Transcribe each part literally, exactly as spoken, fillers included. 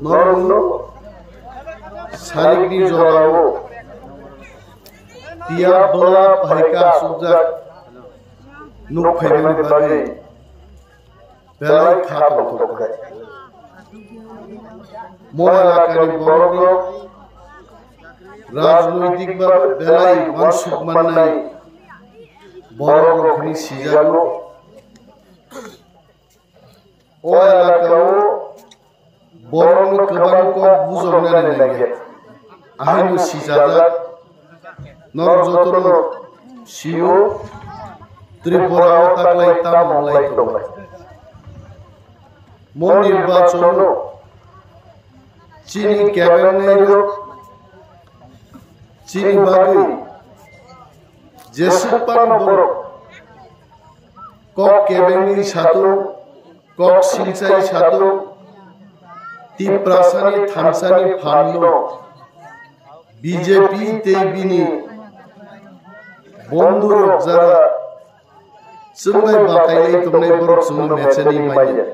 Norokno sarikni jorao tiyap bwla phaikha asukjak nuk phaimani bagwi belai kha tongthok kha. Mo elakani borokrok rajnoitik babe belai uansuk mannai borokrok hwnwi sijago. O elakao borokno kwbang kok bujoknani nangya. Ahaino sijajak, norok jotono sio, Tripura o taklai tamo wngwi tongnai. Mo nirbachonno chini kebengnai rok chini bagwi jeswk phano borok kok kebengwi satung, kok silsai satung, Tiprasani thansani phanno B J P tei bini bondhurok jara chwngbai batailai tongnai borok chwngno mechani manya.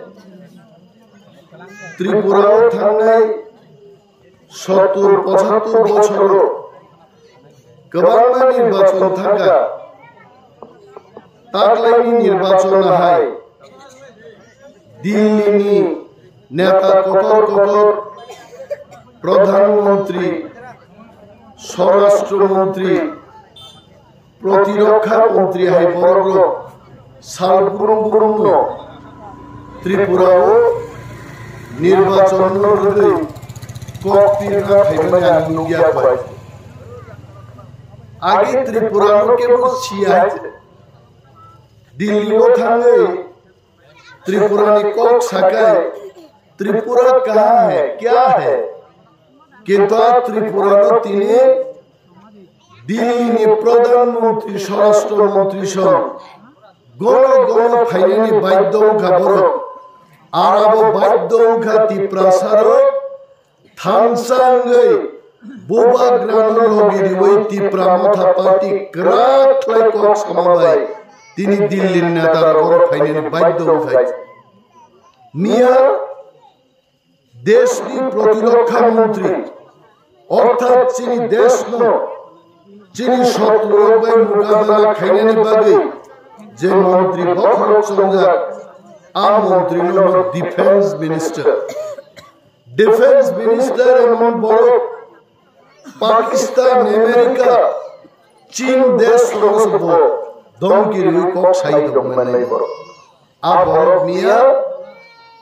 Tripura o thangnai sottur pochattur bochoro kwbangma nirbachon thangkha. Taklaini nirbachon hai Delhi ni neta kotor kotor, Pradhan Mantri, Swarashtra Mantri, Protirokha Mantri hai borokrok sal burum burumno Tripura o nirbachon no rwgwi kok pirna phaimani ang nukya bai. Agi Tripura no kebo siya hai Delhi o thangwi Tripura ni kok sakai Tripura kaha hai, kya hai? Kintu a Tripura no tini Delhi ni Pradhan Mantri, Swarashtra Mantri song gono gono phainani baidyo wngkha borok. Arabo baidyo wngkha Tiprasa rok thansa wngwi bubagrano logi riwi Tipra Motha Party kwrak khlai kok sama bai tini Delhi ni neta rok oro phainani baidyo wngkha. Miya Deshni Protirokha Mantri, orthat chini deshno chini sotru rok bai mukabela khainani bagwi je mantri bokhorok chongjak, a mantri no Defense Minister. Defense Minister emon borok Pakistan, America, Chin desh rok bo domki riwi kok sai tongmani borok. A borok miya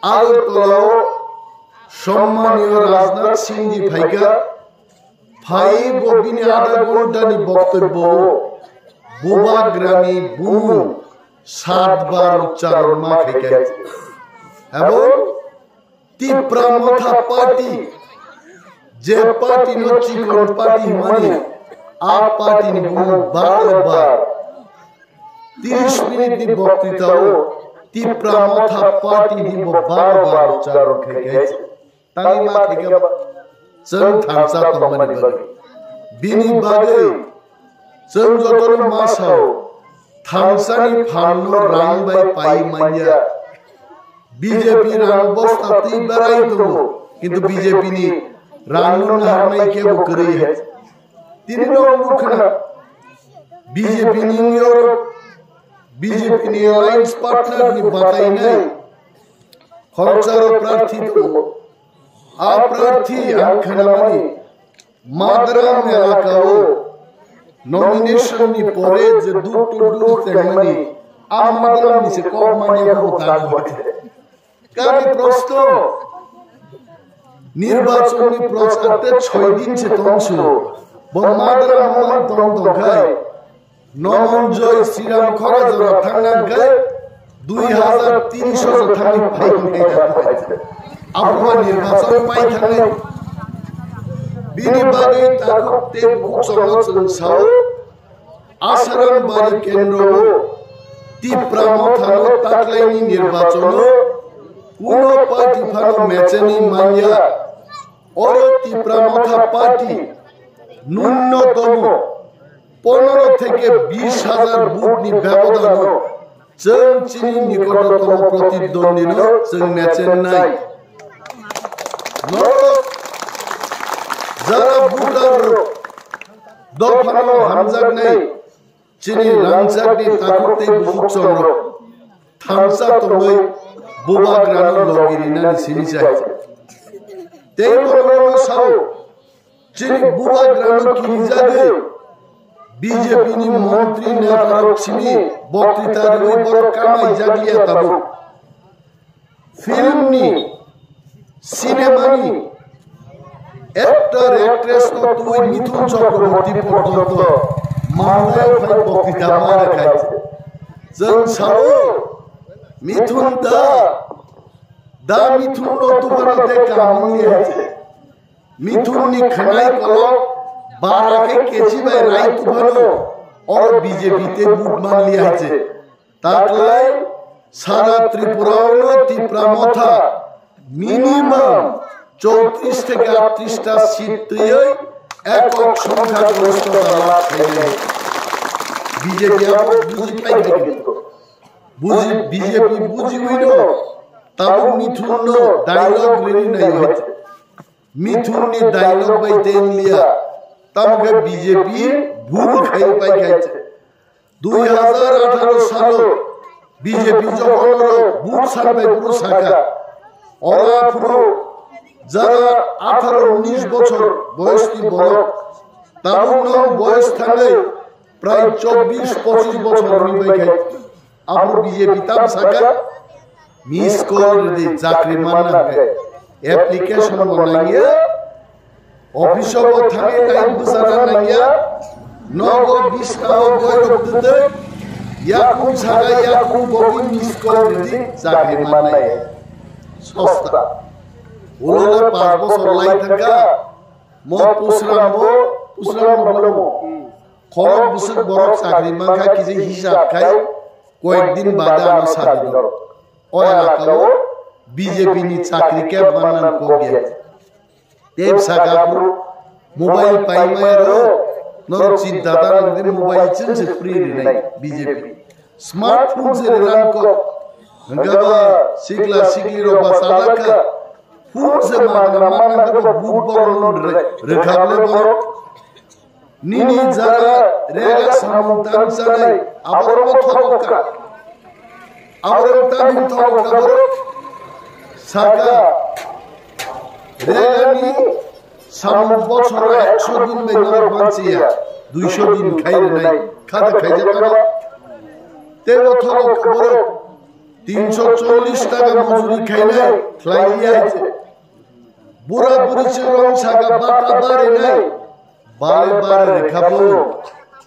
Agartala o Sommaniyo Rajnath Singh ji phaikha, phai bo bini adha ghonta ni boktobyo o Bubagrani bumung sat bar uchcharon ma khaikha. Ebong Tipra Motha Party, je party no chikon party hwnmani, a party ni bumung baro bar. Tiris minute ni boktwita o Tipra Motha Party ni bo baro bar uchcharon khai khai. Tangwi ma khai khe ba? Chwng thansa tongmani bagwi. Bini bagwi chwng jotono ma sao, thansani phanno rang bai pai manya. B J P rang bosta twi berai tongo, kintu B J P ni rang no naharnai kebo kwrwi hai. Tini no wngkha B J P ni wngwi oro B J P ni alliance partner ni batainai khoroksa rok prarthi tongo. A prarthi ang khnamani Madram elaka o nomination ni pore je dur to dur tengmani, a Madram ni se kok manya ko ta ko. Kani prosto nirbachon ni prochar te choi din se tongsu, bo Madram man tong tong khai. Nomonjoy Sriram khora jora thangna hwnkhe dui hazar tinish o thangwi phai hwnkhe. Aboba nirbachon pai thangnai. Bini bagwi takhuk tei bukhuk chwngno chwng sao, Asaram bari kendro o Tipra Mothano taklaini nirbachono kuno party phano mecheni manya. Oro Tipra Motha Party nunnotomo pondro theke bish hazar vote ni bebodano chwng chini nikototomo protidwondwino chwng mechennai. Norok jara voter rok dophano hamjaknai chini rangchakni takhuk tei bukhuk chongrok thansa tongwi bubagrano logi rinani simi chai. Tei borokno sao chini bubagrano kirijagwi B J P ni montri netarok simi boktita rwi borok kamai jakliya tabuk. Film ni, cinema ni actor, actress no twi Mithun Chakraborty porjonto manglai phai boktita mara khai. Chwng sao Mithun da, da Mithun no tubano tei kaham wngya hai se. Mithun ni khwnai kolok bara khe kechi bai rai tubano oro B J P tei vote manliya hai se. Taklai sara Tripura o no Tipra Motha minimum chowtris theke aatris ta seat twiwi ekok songkha gorostota lab khainai. B J P abo buji pai khe kintu. Buji, B J P bujiwi no tabuk Mithun no dialogue rwwi nai hai se. Mithun ni dialogue bai tei wng liya. Tamo khe B J P bhul khai pai khai se. Dui hazar atharo salo B J P jokhon oro vote san bai phuru saka, ora phuru jara atharo unis bochor boyos ni borok, tabuk no boyos thangwi prai chobbish pochish bochor wngwi bai khai. Aphuru B J P tam saka, miss call rwdi chakri manna hwnkhe. Application bo nangya, office o bo thangwi time bwchana nangya, nogo bisna o boirok twtwi, yakung saka yakung bogwi miss call rwdi chakri manna. Sosta. Ulo le panch bochor lai thangkha, mo pusram bo, pusram bo. Khorok bwswk borok chakri mankha kisa hisab khai koyek din bade ano sadi norok. O elaka o B J P ni chakri khe manna kok ya. Tei saka phuru mobile paimaya rok norok chinta da nang de mobile chwng se free rinai B J P. Smartphone se rinang kok. Hwnkhe ba sikla sikli rok ba chalak kha. Phone se manna manna khe ba but borok no rwkhable borok. Nini jara rega samung tang chanai, aborokno thokok kha. Aborok tamni thokok kha borok. Saka, regani samung bochoro ekso din bai norok mansiya, duiso din khai rwnai, khata khaijak kha ba. Tebo thokok kha borok, tinso chollish taka mojuri khainai, khlai liya hai se. Bura buri se rong saka bata barinai. Bale bare rikha bo,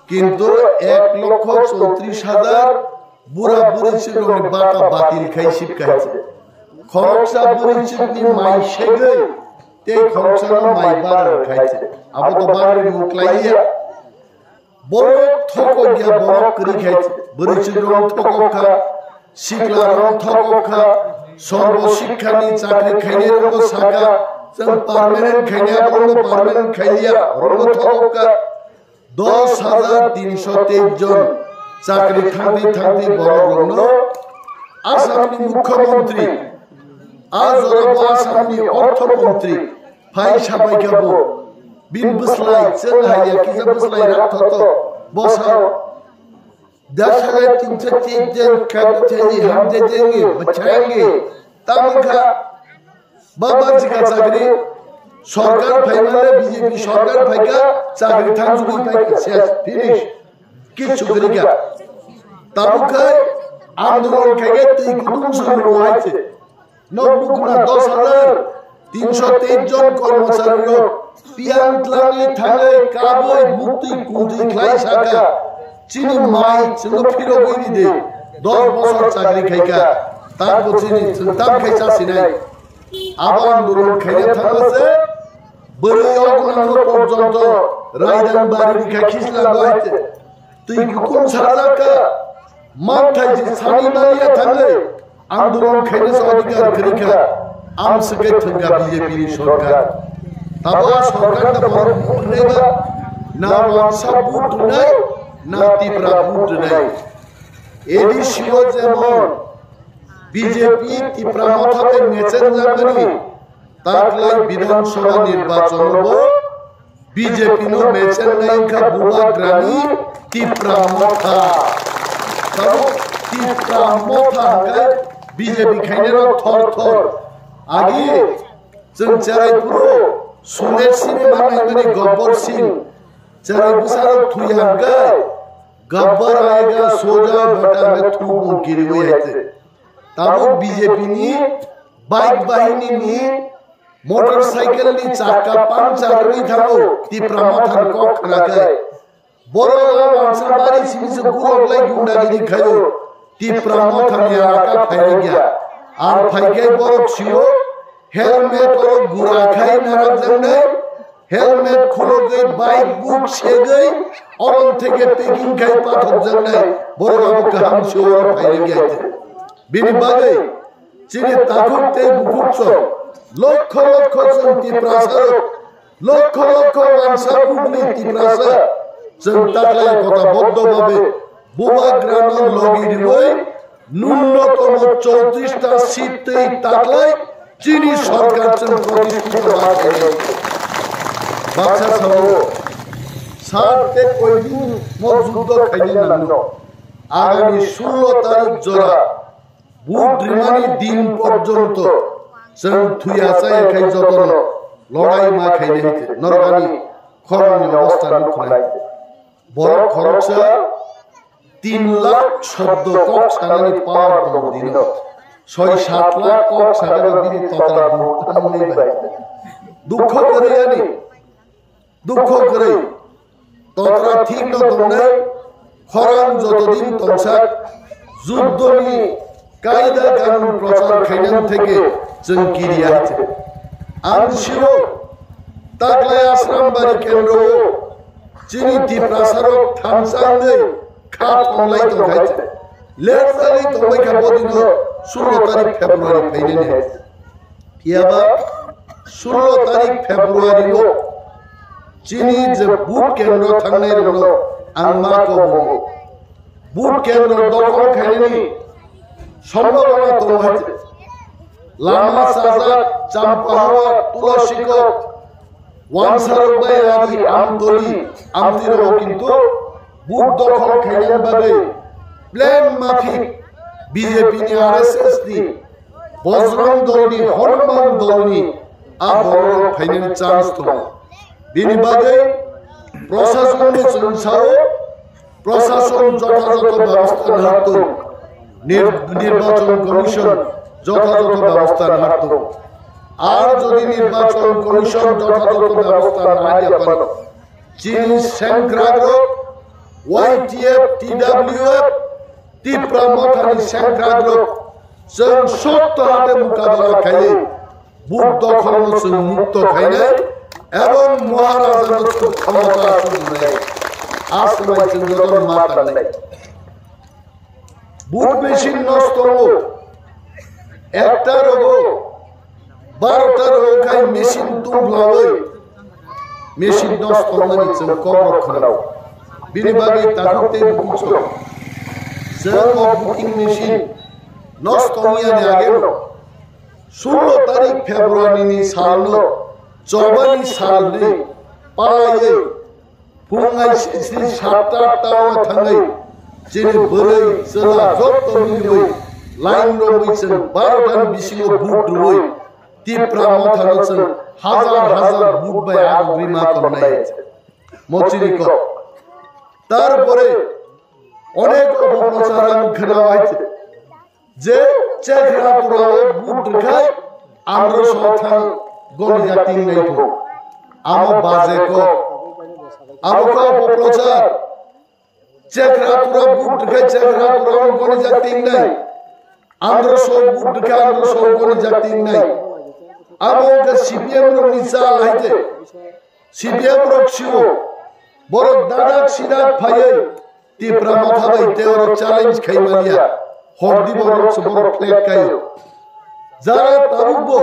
kintu ek lokho chowtris hajar bura buri chwrwngni bata batil khai sip khai se. Khoroksa buri chwrwngni mai segwi tei khoroksano mai bare khai se. Abo to bare rwng klaiya. Borok thokok ya borok kwrwi khai se. Buri chwrwng thokok kha. Sikla rok thokok kha, sorbo sikha ni chakri khainai rok saka, chwng permanent khainai aborok permanent khailiya, rok thokok kha. Dos hajar tinso teis jon chakri thangdi thangdi borok rokno Assam ni Mukhyamantri, a jora bo Assam ni Ortho Mantri phai sabai kha bo, bini bwslai chwng haiya kisa bwslai rak thoto, bo sao. Dasa tinsa tinsa kadu thani hamja jengi bachangi tamkha baba jika chakri sorkar phaimale B J P sorkar phaika chakri thangjugwi phaika ses finish kichu kwrika tabukai andolon khaika twi kutung samung waise. Nok bukuna dos hajar tinso teis jon kormochari rok piyang tlangwi thangwi kabwi muktwi kuntwi khlai saka, chini mai chwngno phirogwi ridi, dos bosor chakri khaika, takbo chini chwng tam khai chasinai. Abo andolon khaina thangma se bwrwi ogonangno porjonto raidang bari bikha khisla bai twi kukum sajak kha, manthai se sani manya thangwi andolon khaina se adhikar kwrwi kha, amswkhe thwngkha B J P ni sorkar. Tabo a sorkar da borok vote rwnaiba, na Wansa vote rwnai, na Tipra vote rwnai. A D C o jemon B J P Tipra Motha bai mecheng jagani Taklai Bidhan Sabha nirbachon bo B J P no mechengnai wngkha bubagrani Tipra Motha. Tamo Tipra Motha hwnkhe B J P khainai rok thor thor. Agi chwng cherai phuru Sunet Singh manai mani Gabbar Singh. Cherai bwsarok thuya hwnkhe Gabbar aega soja bata hwnkhe thubung kiriwi haite. Tabuk B J P ni bike bahini ni motorcycle ni chakka puncture wngwi thango Tipra Motha ni kok khnakhai. Borok o wansa bari simi se gurok lai gundagiri khaio. Tipra Motha ni alaka phairokya. Ang phaikhai borok sio helmet o gura khai narakjaknai. Helmet khulogwi bike buk segwi orom theke packing khai pathokjaknai. Borok abo kaham sio oro phairokya. Bini bagwi chini takhuk tei bukhuk song lokho lokho chwng Tiprasa rok, lokho lokho wansa bukni Tiprasa chwng taklai kota boddo babe bubagrano logi riwi nunnotomo chowtris ta seat tei taklai chini sorkar chwng protishthito ma khainai. Baksa sao, sat tei koidin mo juddo khaina nangno. Agami sullo tarik jora Vote rimani din porjonto chwng thuya chaya khai jotono lorai ma khainai hwnkhe norok ani khorokni obostha nuknai. Borok khoroksa tin lakh shobdo kok sanani power tongo dino. Soi sat lakh kok sanani bini total vote thangnai bai. Dukho kwrwi ani. Dukho kwrwi, totra thikno tongnai, khorang jotodin tongsak, juddoni kaida kanun prochar khainani theke chwng kiriya hai. Ang siro, taklai Asrambari kendro o, chini Tiprasarok thamsa wngwi kha thonglai tongkhai. Lerjagwi tongbai kha bodino sullo tarik February phainani hai. Phiyaba sullo tarik February o chini je vote kendro thangnai rokno ang ma kobo. Vote kendro dokhol khainani sombhabona tongo hai. Lama chajak, Champahawa, Tulasikot, Wansarok bai Ari, Amtoli, Amtwi rogo kintu vote dokhol khainani bagwi plan mafik B J P ni, R S S ni, Bojrang dolni, Hanuman dolni a borok phainani chance tongo. Bini bagwi proshasonno chwng sao, proshasong jothajoto bebostha nahartung, nir-, nirbachon commission jothajoto bebostha nahartung. Ar jodi nirbachon commission jothajoto bebostha naharya phano, chini sengkrakrok, Y T F, T W F, Tipra Mothani sengkrakrok, chwng sotto hate mukabala khaiwi, vote dokholno chwng mukto khainai ebong Maharajano chwng khomota aswknai. Aswknai chwng jotono ma tangnai. Vote machine nosto wngo. Ekta rogo, barota rogo khai machine tungphlawi machine nosto wngnani chwng kokrok khwnao. Bini bagwi takhuk tei bukhuk song. Chwng o voting machine nosto wngyani ageno sullo tarik February ni salno chobani salni palaiwi phung aisisni satta atta o thangwi chini bwrwi chwla jotto miliwi line romwi chwng barota ni bisingo vote rwwi Tipra Mothano chwng hazar hazar vote bai agugwi ma tongnai. Mo chini kok. Tarpore onek opoprochar ang khwnao hai je Chekra Tura o vote rwkhai amro sothang goni jak tingnai pho. Amo baje kok. Amo kok opoprochar. Chekra Tura vote rwkhai Chekra Tura o goni jak tingnai. Amro so vote rwkhai amro so goni jak tingnai. Amo wngkha C P M rokni chal hai je. C P M rok sio, borok dadak sidak phaiwi Tipra Motha bai tei oro challenge khai manya, hordi borok se borok flag kaio. Jara tabukbo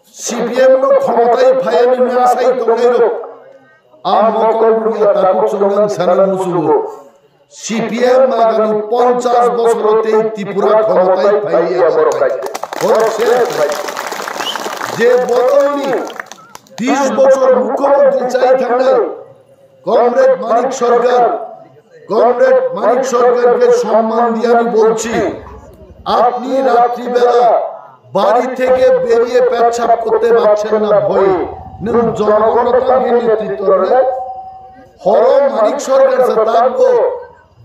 C P M no khomotai phaiani nasai tongnai rok, a mokol rwya tabuk chongnang sana muchungo. C P M agami ponchash bosoro tei Tripura khomotai phaiwi amo rok kaisa. Borok se phai. যে বদলনি বিশ বছর মুখ্যমন্ত্রী চাই থাকলে কমরেড মানিক সরকার, কমরেড মানিক সরকারকে সম্মান দিয়ে আমি বলছি, আপনি রাত্রিবেলা বাড়ি থেকে বেরিয়ে পেচ্ছাপ করতে পারছেন না ভয়ে। নং জনগণ তাকে নেতৃত্ব দেন। হর মানিক সরকার যে থাকবো,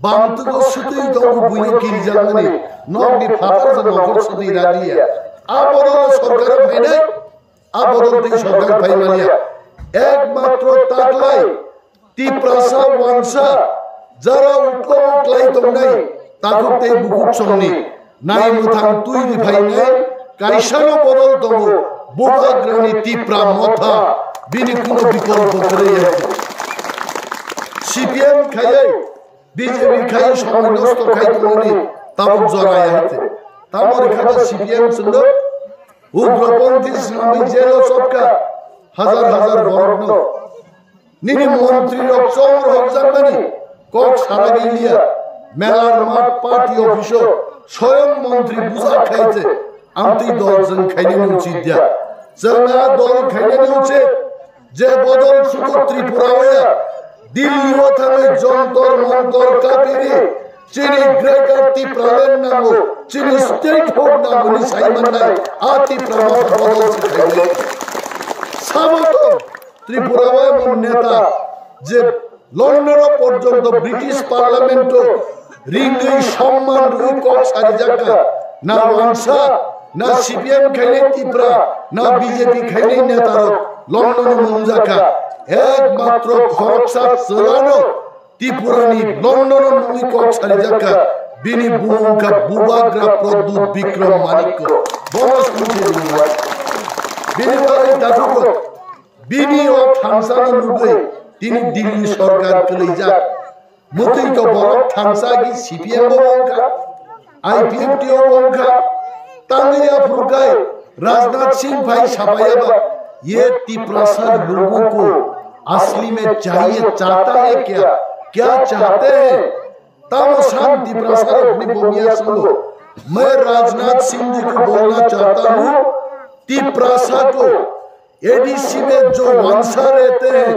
বামতগো সুতই দল বুঝে কিনজামনি, নগদি ফাতার যে নগর সুতই রাদিয়া। আপাতত সরকার ফাইনাই, আপাতত এই সরকার ফাইমানিয়া। একমাত্র তাকলাই, তিপ্রাসা ওয়ানসা, যারা উৎকল উৎলাই তংনাই, তাকুক তেই বুকুক সংনি। Nai mwthang twi ri phainai, kaisano bodol tongo, Bubagrani Tipra Motha, bini kuno bikolpo kwrwi ya. C P M khaiwi, B J P khaiwi somoi nosto khai tongmani, tabuk jora ya hite. Tamo rikha ba C P M chwngno, ugroponthi swnamwi jelo chopkha, hazar hazar borokno. Nini montri rok chong rok jakmani kok sana giliya. Melar mat party office o soyong montri bujak khai je amtwi dol jwng khainani uchit ya. Jwng a dol khainani uchit je bodol sudu Tripura o ya. Delhi o thangwi jontor montor kapiri chini Greater Tipraland nango, chini statehood nango ni sai mannai a Tipra Motha bodol se khainai. Sabo tong Tripura o emon neta je London o porjonto British Parliament o ringwi somman rwi kok sarijakka, na wansa, na C P M khainai Tipra, na B J P khainai neta rok London o mungjakka. Ekmatro khoroksa chwlano Tripura ni London o nungwi kok sarijakka, bini bumung kha Bubagra Pradyut Bikram Manikya. Bono sumse ringwai. Bini bagwi dakhuk rok. Bini o thansa no nugwi tini Delhi sorkar kwlaijak. Mwtwi to borok thansa gi C P M bo wngkha, I P F T o wngkha. Tangwi aphuru kai Rajnath Singh phai sapaiya ba, "Ye Tiprasa logo ko asli mein chahiye, chahta hai kya? Kya chahte hain?" Tamo san Tiprasa rok ni bomya sungo. Main Rajnath Singh ji ko bolna chahta hu, Tiprasa ko A D C में जो वंशा रहते हैं,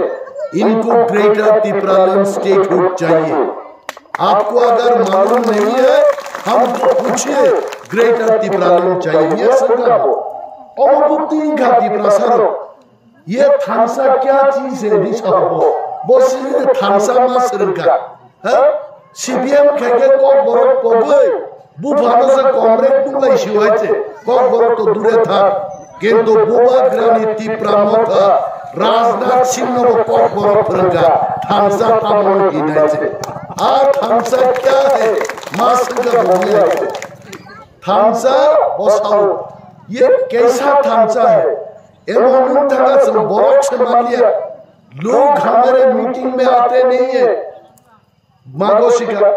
इनको ग्रेटर तिप्रालैंड स्टेटहुड चाहिए। आपको अगर मालूम नहीं है, हमको पूछिए, ग्रेटर तिप्रालैंड चाहिए। ये सरकार को। Omo bukti wngkha Tiprasa rok. Ye thansa kya cheez hai, ni sabo? Bo sini thansa ma swrwngkha. Ha? C P M khai khe Kokborok pogwi buphano se Comrade tubulai siyo hai se, Kokborok to dure thak. Kintu Bubagrani Tipra Motha Rajnath Singh no bo Kokborok phwrwngkha, thansa tamo hinwi se. A thansa kya hai? Ma swngkha bo hinwi hai se. Thansa bo sao, "Ye kaisa thansa hai? Emon wng thangkha chwng borok se manliya. Log hamare meeting mein aate nahi hai." Mago sikha,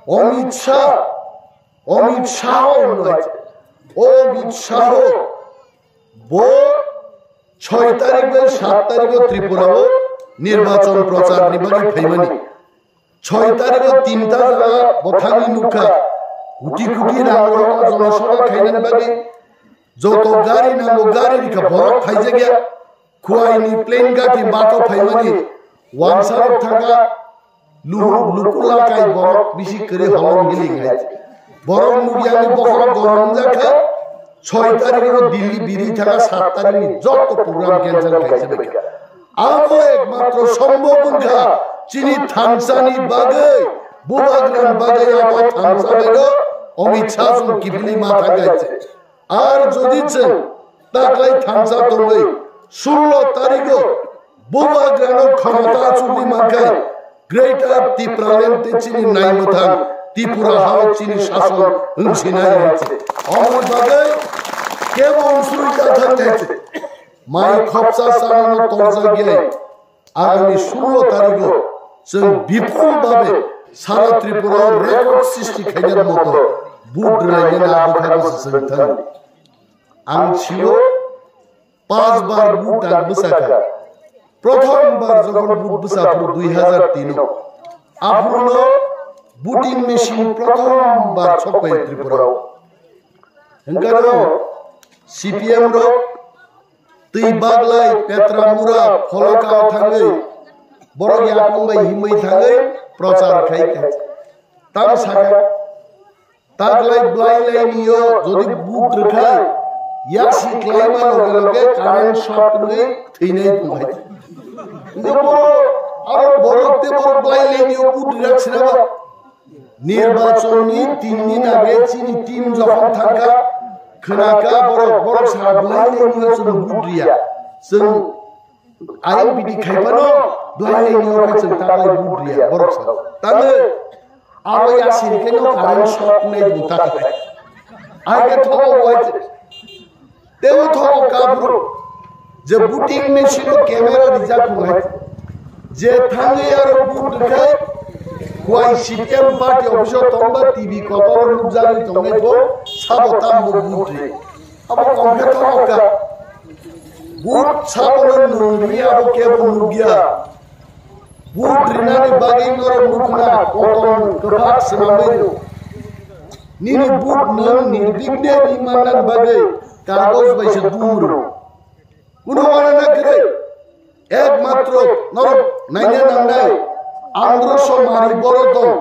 Amit Shah, Amit Shah hwnwi. O Amit Shah bo choi tarik bai sat tarik o Tripura o nirbachon prochar ni bagwi phaimani. Choi tarik o tinta jaga bo thangwi nukha. Kuti kuti rang rok o jonosabha khainani bagwi joto gari nango gari rikha borok phaijakya. Khuaini plane gati bato phaimani wansa rok thangkha, luhu lukula kai borok bisi kwrwi holong hiling hai. Borok nukyani bokhorok gorom jakha, soi tarik o Delhi biri thangkha, sat tarik ni joto program cancel khaisa baikha. Abo ekmatro sombhob wngkha chini thansani bagwi, Bubagrani bagwi abo thansa baino Amit Shah chwng kiphilwi ma thangkha hai se. Ar jodi chwng taklai thansa tongwi sullo tarigo Bubagrano khomota achugwi mankhai, Greater Tipraland tei chini naimwthang Tripura hao chini sason wngsinai hai se. Omoni bagwi kebo unsuri ta thang hai se. Mai khopsa sanano torjak yai. Agami sullo tarigo chwng bipul babe sara Tripura o record sristi khainani moto vote rwlainani abo khago se chwng thang. Ang sio panch bar vote ang bwsakha. Prothom bar jokhon vote bwsa phuru dui hazar tin o, aphuruno voting machine prothom bar sokpai Tripura o. Hwnkhe no C P M rok Twi baglai Petramura pholokao thangwi borok yakung bai himwi thangwi prochar khai kha. Tam sakha, taglai blai lainio jodi but rwkhai, yasi klaima loge loge current shock wngwi thwinai tongkhai. Hwnkhe borok, aro borok tei borok blai lainio but rwjak sinaba. Nirbachonni tin din age chini team jokhon thangkha, khwnakha borok, borok sa blai lainio chwng but rwya. Chwng I M P T khai phano blai lainio khe chwng taglai but rwya, borok sa. Tamo aro yasi khe no current shock nai bung taglai. Ai khe thogo wai. Tei o thogo kabru je voting machine o camera rijak wngnai. Je thangwi aro vote rwkhai, kuai C P M party office o tongba T V kotor o nukjagwi tongnai bo, sabo tambo vote ri. Abo kongkhe thogo ka. Vote sabono nung ri abo kebo nukya. Vote rinani bagwi norok nukhna kotor kwphak swnamwi rw. Nini vote nwng nirbighne ri mannani bagwi kagoj bai se dum rw. Kunu uanana kwrwi. Ekmatro norok naina nangnai androso manwi borok tong.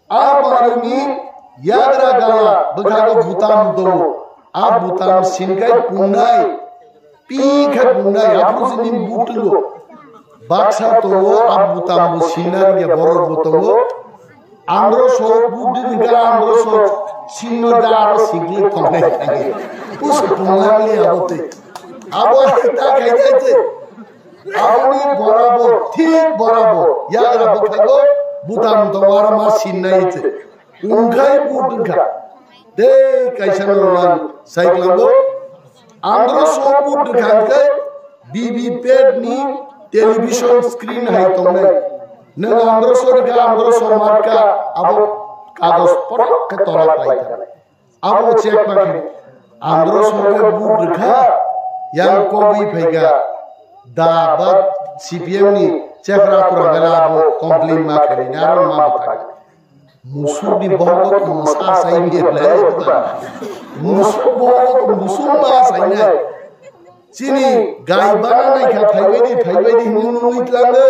A manwini yagra gala bwkhago butam tongo. A butam sinkai pungnai, pi khe pungnai, aphuru sini butungo. Baksa tongo, a butambo sinna rwngya borokbo tongo. Androso budi rwngkha, androso sinno da aro sigli tongnai khaye. Pusu punglangli abo tei. Abo ta khaye tei. Aboni borabo, thik borabo, yagra bwkhago butam tongo aro ma sinnai se. Wngkhai but wngkha. Tei kaisa norokno sai klango. Androso but wngkha hwnkhe B V pad ni television screen hai tongnai. Nwng androso rwkha, androso marka abo kagos potok khe tola klai kha. Abo check ma khe, andro songkhe but rwkha, yang kogwi phaikha, da ba C P M ni chekra kwrang gana abo complain ma khe ni aro ma bwthang. Musuk ni bohok tong sa sai ni le. Musuk bohok tong musuk ma sai nai. Chini gai bana nai kha phaibai di, phaibai di hinwi nungwi tlang de.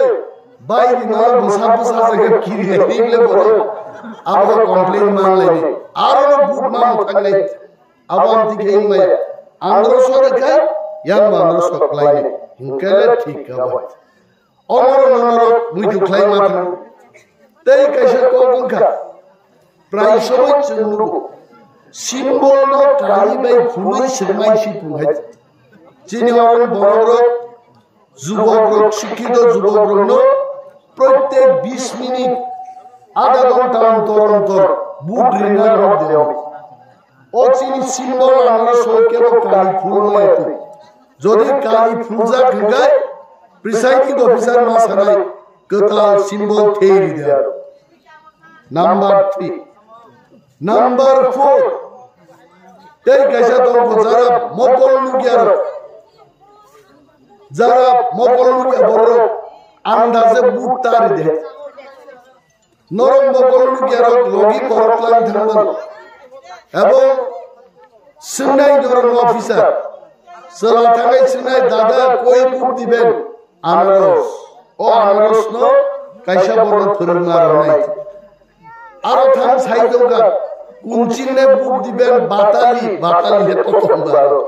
Bai di no bwsa bwsa jaga kiri nai di le borok. Abo complain man lai di. Aro no but ma thang nai. Abo am tik hing mai. Andro sore kha, yang andro sok lai nai. Hingkele thik ka bai. Omoro norok muitu khlai ma thang. Tei kaisa kok wngkha. Prai somoi chwng nugo. Symbol no kali bai phunui swngmai si punghai. Chini oro borok rok, jubok rok, sikhito jubok rok no protek bis minit, adha ghonta ontor ontor but rina rok de. O chini symbol ano soi kebo kali phulmaya twi. Jodi kali phuljak hwnkhe, presiding officer ma sanai kwtal symbol theri de aro. Number three. Number four. Tei kaisa tongo jara mokol nukya rok. Jara mokol nukya borok andaje but tari de. Norok mokol nukya rok logi borok klang thangmano. Ebo swngnai norok officer. Chwla thangwi swngnai dada koi but diben? Anaros. O anaros no kaisa borok phwrwngma rwnai. Aro thang sai tongkha, kunchinne but diben batali, batali he kotor aro.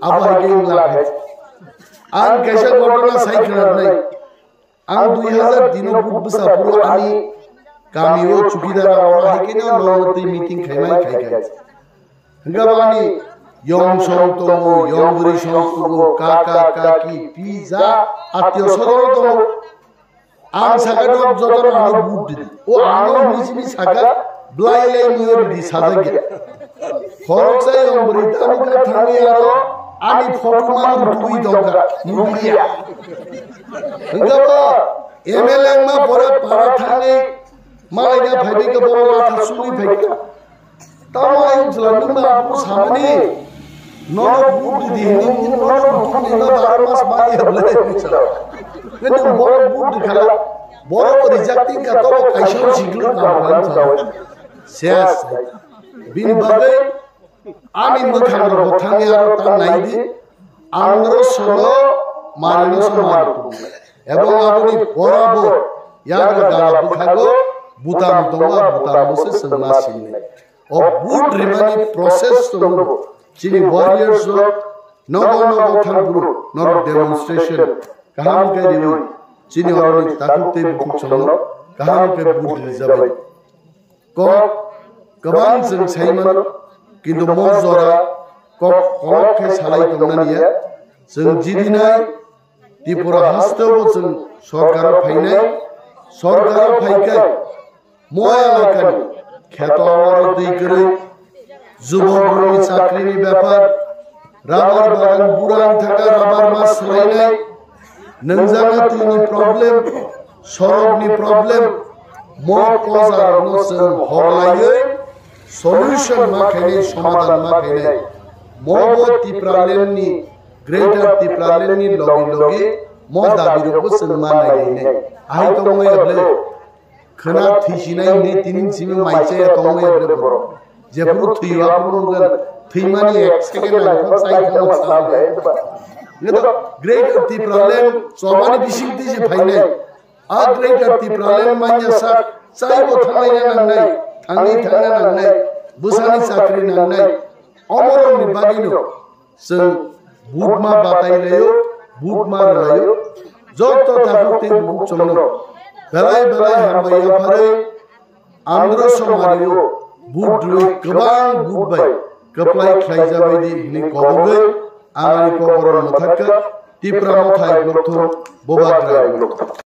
Abo hai khe wngla hai. Ang kaisa ghotona sai khwnarnai. Ang dui hazar tino but bwsa phuru ani kami o chukidar aro hai khe no norok twi meeting khaimai khai khai. Hwnkhe bani yong song tongo, yong bwrwi song tongo, kaka, kaki, pija, atio sodoro tongo. Ang saka dok joto no ano but di. O ano hini simi saka blai lai ni ori di sajak ya. Khoroksa yong bwrwi tamo kha thangwi aro ani photo ma rutugwi tongkha, nugliya. Hwnkhe bo M L A ma pora para thangwi malai na phaibai khe bo latha sugwi phaikha. Tamo ayuk jwla nwng ba buku samani, nono buddhi di hini, nono buddhi di ma bar mas ma ya bole ni sa. Kene borok buddhi khala, borok rejecting ka to kaisa siklu ka ban sa. Ses. Bini bagwi ani mwkhang rok thangya aro ta nai di. Andro sono marino sono maru. Ebong aboni borabo yagra dala bwkhago butam tongo, butam bose chwng ma sinai. O vote rimani process tongo. Chini warriors rok nogo nogo thang buru norok demonstration kaham khe riwi chini oroni takhuk tei bukhuk chwngno kaham khe vote rijabai. Kok kwbang chwng sai mano, kintu mo jora kok kolok khe salai tongnani ya. Chwng jidinai Tripura hasteo bo chwng sorkaro phainai, sorkaro phaikai mo elakani kheto oro twi kwrwi, jubokrokni chakrini bepar, rabar bagan burang thaka rabar ma swlainai, nwngjana twini problem, sorokni problem, mo kojarokno chwng horlaiwi solution ma khainai, somadhan ma khainai. Mo bo Tipraland ni, Greater Tipraland ni logi logi mo dabi rokbo chwng ma nailainai. Ahai tongmaya ble? Khwna thwisinai hinwi tini simi mai chaya tongmaya ble borok? Jephuru thwiyo aphuru wngkha, thwimani ek second nangkha chai thangma chal hai. Nito Greater Tipraland chobani bisingtwi se phainai. A Greater Tipraland manya sak chaibo thanglaina nangnai, thangwi thangna nangnai, bwsani chakri nangnai. Omorokni bagwino chwng butma batai laio, butma rwlaio. Joto takhuk tei bukhuk chwngno belai belai hambai yapharwi Andro Somari o vote rwui kwbang vote bai kwplai khlai jabai di hwnwi kobogwi ang ani kokrok mwthakka Tipra Motha Aiklok Thung Bubagra Aiklok Thung.